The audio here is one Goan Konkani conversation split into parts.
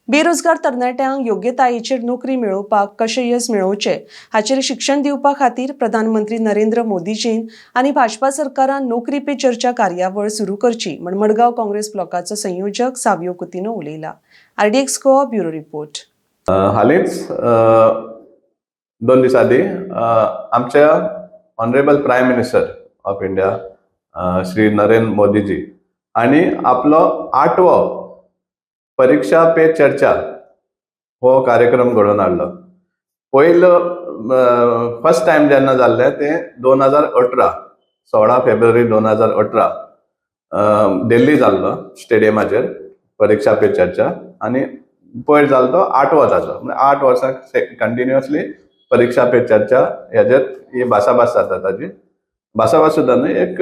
बेरोजगार तरणाट्यांक योग्यतायेचेर नोकरी मेळोवपाक कशें येस मेळोवचें हाचेर शिक्षण दिवपा खातीर प्रधानमंत्री नरेंद्र मोदीजीन आनी भाजपा सरकारान नोकरी पे चर्चा कार्यावळ सुरू करची म्हण मडगांव काँग्रेस ब्लॉकाचो संयोजक सावियो कुतिनो उलयला. RDX Goa, bureau report. हालींच 2 दीस आदीं आमच्या Honourable Prime Minister of India Shri Narendra Modiji हांणी आपलो आठवो परीक्षा पे चर्चा हो कार्यक्रम घडोवन हाडलो. पयलो फर्स्ट टायम जेन्ना जाल्लें तें 2018, 16 फेब्रुवारी 2018 दिल्ली जाल्लो स्टेडियमाचेर परीक्षा पे चर्चा. आनी पयर जालो तो आठवो ताजो, म्हणजे 8 वर्सां कंटिन्युअसली परीक्षा पे चर्चा हेजेर ही भासाभास जाता. ताजी भासाभास सुद्दां न्हय, एक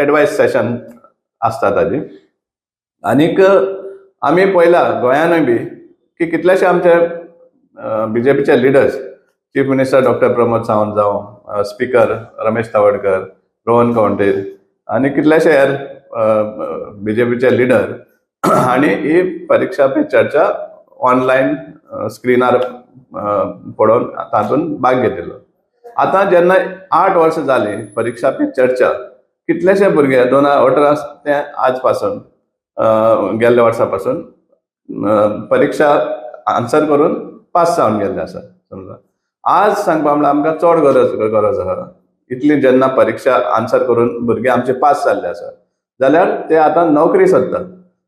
एडवायस सेशन आसता ताजी. आनीक आमी पळयला गोंयानूय बी की कितलेशे आमचे बीजेपीचे leaders, chief minister doctor Pramod Sawant जावं, स्पिकर रमेश तवडकर, रोहन खंवटे आनी कितलेशे हेर बीजेपीचे लिडर हांणी ही परीक्षा पे चर्चा ऑनलायन स्क्रिनार पळोवन तातूंत भाग घेतिल्लो. आतां जेन्ना 8 वर्सां जालीं परीक्षा पे चर्चा, कितलेशे भुरगे 2018 ते आज पासून, गेल्ल्या वर्सा पासून परीक्षा आन्सर करून पास जावन गेल्ले आसा. समजा आज सांगपा म्हणल्यार आमकां चड गरज गरज आसा. इतली जेन्ना परीक्षा आन्सर करून भुरगे आमचे पास जाल्ले आसा जाल्यार ते आतां नोकरी सोदतात.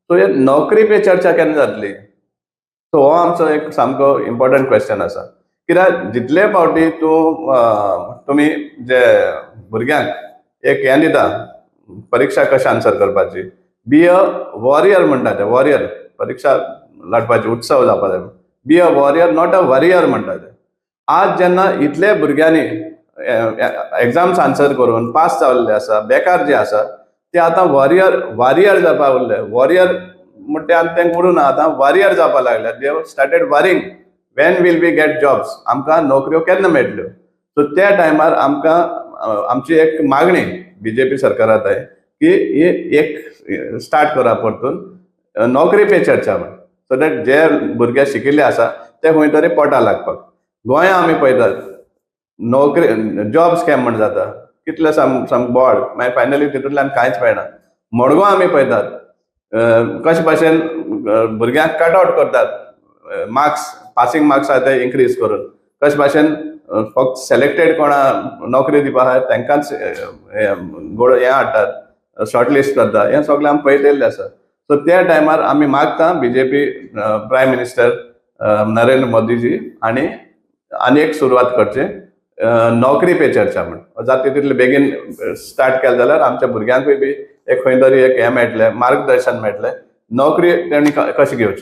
सो हे नोकरी पे चर्चा केन्ना जातली? सो हो आमचो एक सामको इम्पॉर्टंट क्वेश्चन आसा. कित्याक जितले फावटी तूं तुमी जे भुरग्यांक एक हें दिता, परीक्षा कशें आन्सर करपाची, बी अ वॉरियर म्हणटा ते, वॉरियर, परीक्षा लढपाची उत्सव जावपा जाय, be a warrior, not a worrier म्हणटा ते. आज जेन्ना इतले भुरग्यांनी एग्जाम्स आन्सर करून पास जाल्ले आसा, बेकार जे आसा ते आतां वॉरियर वॉरियर जावपा उरले. वॉरियर म्हणटा ते आतां तेंका उरूना, आतां वॉरियर जावपा लागले. They started worrying, when will we get jobs? आमकां नोकऱ्यो केन्ना मेळटल्यो? सो त्या टायमार आमकां आमची एक मागणी बीजेपी सरकारात आहे की ही एक स्टार्ट करा परतून नोकरी पे चर्चा म्हण, सो that जे भुरगे शिकिल्ले आसा ते खंय तरी पोटा लागपाक. गोंया आमी पळयतात, नोकरी जॉब स्कॅम म्हण जाता, कितले सम सम बोर्ड, मागीर फायनली तितूंतल्यान कांयच मेळना. मडगांव आमी पळयतात, कशे भाशेन भुरग्यांक कट आउट करतात, मार्क्स, पासिंग मार्क्स आहा ते इन्क्रीज करून, कशे भाशेन फक्त सिलेक्टेड कोणा नोकरी दिवपा आहा तांकांच गोड हें हाडटात, शॉर्ट लिस्ट करता. हें सगळें आमी पळयलेलें आसा. सो त्या टायमार आमी मागता बीजेपी प्रायम मिनिस्टर नरेंद्र मोदीजी आनी आनी एक सुरवात करची नोकरी पे चर्चा म्हण. जाता तितले बेगीन स्टार्ट केलें जाल्यार आमच्या भुरग्यांकूय बी एक खंय तरी एक हें मेळटलें, मार्गदर्शन मेळटलें, नोकरी तेणी कशी घेवची.